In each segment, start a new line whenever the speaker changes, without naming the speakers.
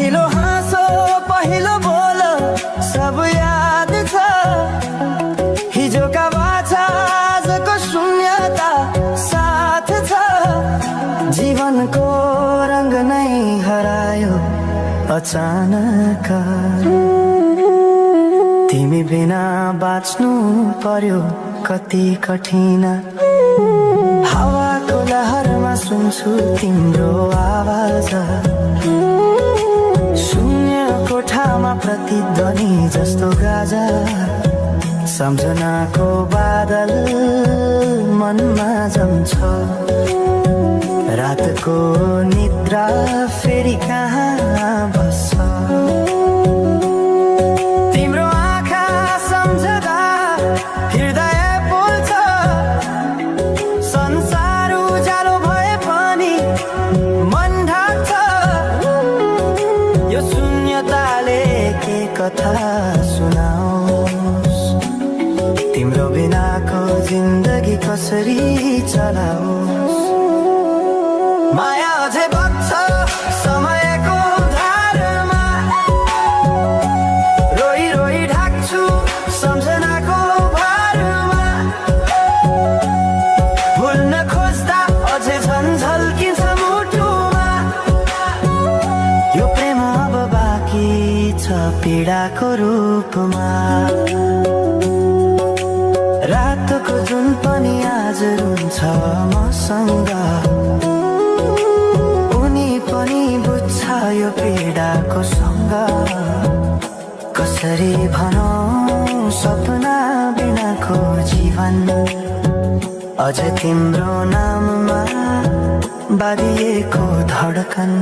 पहिलो हाँसो पहिलो बोल सब याद छ। हिजोका बाछा आजको शून्यता साथ छ। जीवनको रंग नै हरायो अचानक। तिमी बिना बाँच्नु पर्यो कति कठिन। हावाको लहरमा सुन्छु तिम्रो आवाज। शून्य कोठामा प्रतिध्वनि जस्तो गाजा। सम्झनाको बादल मनमा जम्छ। रातको निद्रा फेरि कहाँ बस्छ। तिम्रो आँखा सम्झदा हृदय बोल्छ। संसार उज्यालो भए पनि मन ढाक्छ। यो शून्यताले के कथा सुनाओस्। तिम्रो बिनाको जिन्दगी कसरी चलाओस्। माया अझै बग्छ समयको धारमा। रोई रोई ढाक्छु सम्झनाको भारमा। भुल्न खोज्दा अझै झन् झल्किन्छ मुटुमा। यो प्रेम अब बाँकी छ पीडाको रूपमा। रातको जुन पनि आज रुन्छ मसँग। उनी पनि बुझ्छ यो पीडाको सँग। कसरी भनौं सपना बिनाको जीवन। अझ तिम्रो नाममा बाँधिएको धडकन।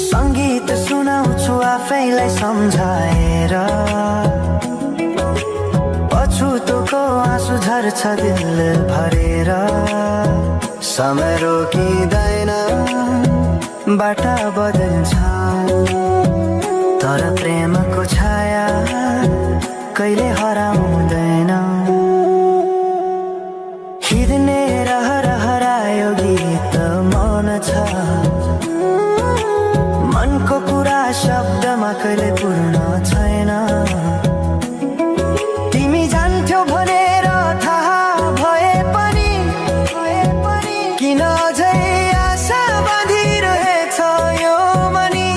संगीत सुनाउँछु आफैलाई सम्झाएर। पछुतोको आँसु झर्छ दिल भरेर। समय रोकिँदैन बाटा बदल्छ। तर प्रेमको छाया कहिले हराउँदैन। हिँड्ने रहर हरायो गीत मन छ। मनको कुरा शब्दमा कहिले पूर्ण छैन। तिमी जान्थ्यौ भनेर थाहा भए पनि किन अझै आशा बाँधिरहेछ यो मनी।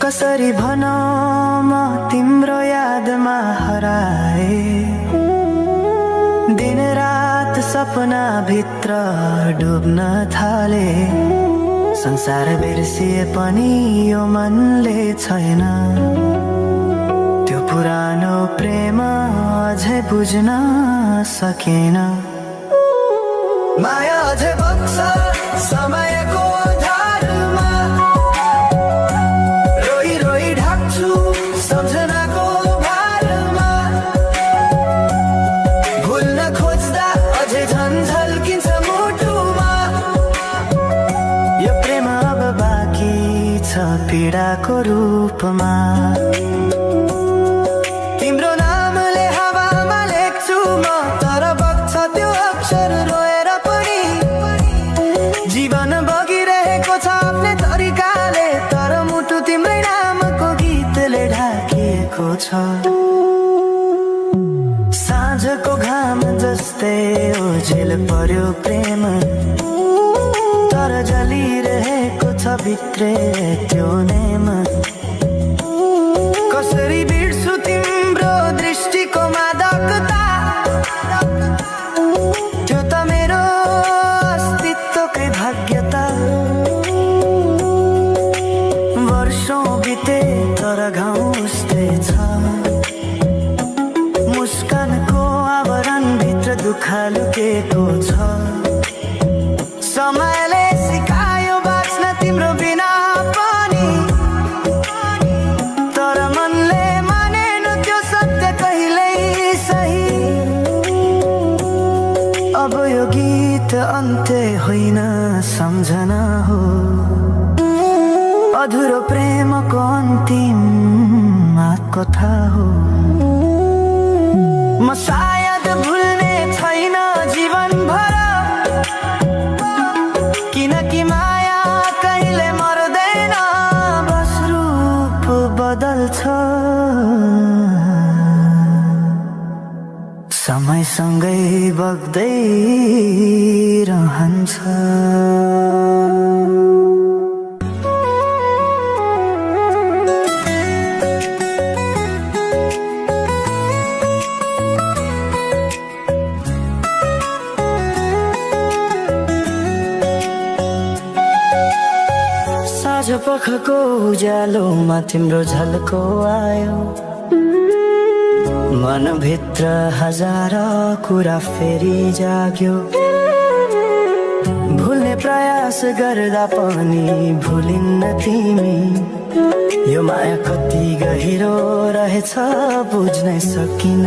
कसरी भनौं म तिम्रो यादमा हराए। दिन रात सपना भित्र डुब्न थाले। संसार बिर्सिए पनि यो मनले छैन। त्यो पुरानो प्रेम अझै बुझ्न सकेन। माया अझै बग्छ समयको धारमा। रोई रोई ढाक्छु सम्झनाको भारमा। भुल्न खोज्दा अझै झन् झल्किन्छ मुटुमा। यो प्रेम अब बाँकी छ पीडाको रूपमा। तिम्रो नामले हावामा लेख्छु म तर बग्छ त्यो अक्षर रोएर पनि। जीवन बगिरहेको छ आफ्नै तरिकाले तर मुटु तिम्रै नामको गीतले ढाकिएको छ। साँझको घाम जस्तै ओझेल पर्यो प्रेम। तर जलिरहेको छ भित्रै त्यो नेम। कसरी बिर्सु तिम्रो दृष्टिको मादकता। त्यो त मेरो अस्तित्वकै भाग्यता। वर्षौं बिते तर घाउ उस्तै छ। मुस्कानको आवरण भित्र दुःख लुकेको छ। समयले सिकायो बाँच्न तिम्रो बिना पनि। तर मनले मानेन त्यो सत्य कहिल्यै सही। अब यो गीत अन्त्य होइन सम्झना हो। अधुरो प्रेमको अन्तिम कथा हो। म सायद भुल्ने छैन जीवन भर। किनकि माया कहिले प्रेमले मर्दैन, बस रूप बदल्छ। समयसँगै बग्दै रहन्छ। साँझ पखको उज्यालोमा तिम्रो झल्को आयो, मनभित्र हजार कुरा फेरि जाग्यो। भुल्ने प्रयास गर्दा पनि भुलिन्न तिमी, यो माया कति गहिरो रहेछ बुझ्नै सकिन।